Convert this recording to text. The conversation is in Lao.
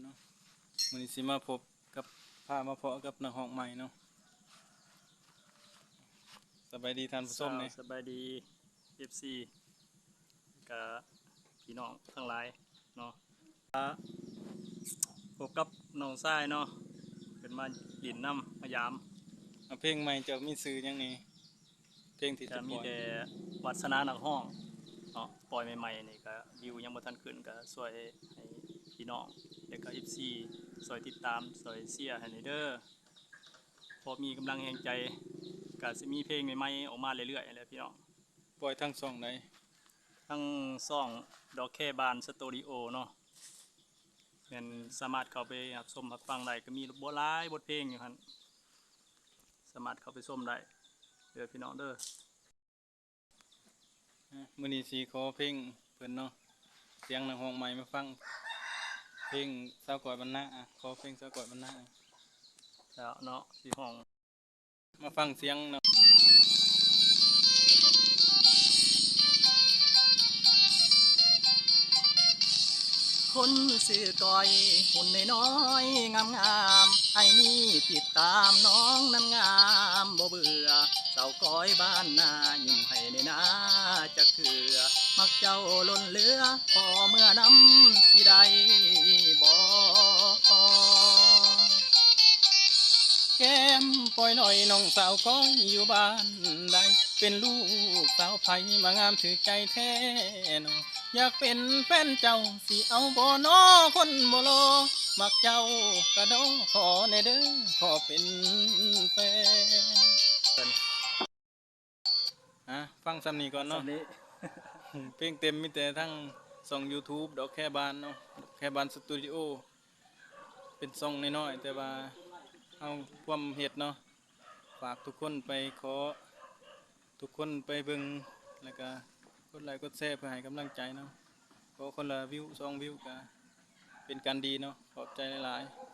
ເນາະ ມື້ນີ້ຊິມາພົບກັບ ພາມາພໍ້ກັບນັກຮ້ອງໃໝ່ເນາະ. ສະບາຍດີທ່ານຜູ້ຊົມແດ່. ສະບາຍດີ ເອັຟຊີ ກະພີ່ນ້ອງທັງຫຼາຍເນາະ. ກະພົບກັບນ້ອງຊາຍເນາະ ເພິ່ນມາຫຼິ້ນນຳ ມາຢາມ. ເອົາ ເພງໃໝ່ເຈົ້າມີຊື່ຫຍັງແດ່? ເພງທີ່ຈະປ່ອຍ ກະມີແຕ່ວາດສະໜານັກຮ້ອງເນາະ ປ່ອຍໃໝ່ໆນີ້ກະວິວຍັງບໍ່ທັນຂຶ້ນ ກະຊ່ວຍໃຫ້ພີ່ນ້ອງ ແລະກະ ເອັຟຊີ ຊ່ອຍຕິດຕາມ ຊ່ອຍເຊຍໃຫ້ແດ່ເດີ ພໍມີກຳລັງແຮງໃຈ. ກະຊິມີເພງໃໝ່ໆອອກມາເລື້ອຍໆແຫຼະພີ່ນ້ອງ. ປ່ອຍທາງຊ່ອງໃດ? ທາງຊ່ອງດອກແຄບານສະຕູດິໂອເນາະ ແມ່ນສາມາດເຂົ້າໄປຮັບຊົມຮັບຟັງໄດ້ ກະມີບໍ່ຫຼາຍບົດເພງຢູ່ຫັ້ນ ສາມາດເຂົ້າໄປຊົມໄດ້ເດີພີ່ນ້ອງເດີ. ມື້ນີ້ຊິຂໍເພງເພິ່ນເນາະ ສຽງນັກຮ້ອງໃໝ່ມາຟັງ ເພງສາວກ້ອຍບັນນາ. ຂໍເພງສາວກ້ອຍບັນນາແລ້ວເນາະ ຊິຮ້ອງ ມາຟັງສຽງເນາະ. ຄົນຊື່ກ້ອຍ ຫຸ່ນນ້ອຍໆງາມໆ ອ້າຍນີ້ຕິດຕາມນ້ອງນັ້ນງາມບໍ່ເບື່ອ ສາວກ້ອຍບ້ານນາ ຍິ້ມໃຫ້ແດ່ນາຈັກເທື່ອ ມັກເຈົ້າລົ້ນເຫຼືອ ຂໍເມືອນຳຊິໄດ້ບໍ່? ແກ້ມປ່ອຍລອຍ ນ້ອງສາວກ້ອຍຢູ່ບ້ານໃດ? ເປັນລູກສາວໃຜ ມາງາມຖືກໃຈແທ້ໜໍ? ຢາກເປັນແຟນເຈົ້າ ຊິເອົາບໍ່ນໍ ຄົນບໍ່ຫຼໍ່ ມັກເຈົ້າກະດໍ ຂໍແດ່ເດີ ຂໍເປັນແຟນ. ອາ ຟັງສ່ຳນີ້ກ່ອນເນາະ ສ່ຳນີ້. ເພງເຕັມມີແຕ່ທາງຊ່ອງຢູທູບ ດອກແຄບານເນາະ ດອກແຄບານສະຕູດິໂອ ເປັນຊ່ອງນ້ອຍໆ ແຕ່ວ່າເຮົາພວມເຮັດເນາະ. ຝາກທຸກຄົນໄປ ຂໍທຸກຄົນໄປເບິ່ງ ແລ້ວກະກົດໄລກົດແຊເພື່ອໃຫ້ກຳລັງໃຈເນາະ. ຂໍຄົນລະວິວສອງວິວກະເປັນການດີເນາະ. ຂອບໃຈຫຼາຍໆ.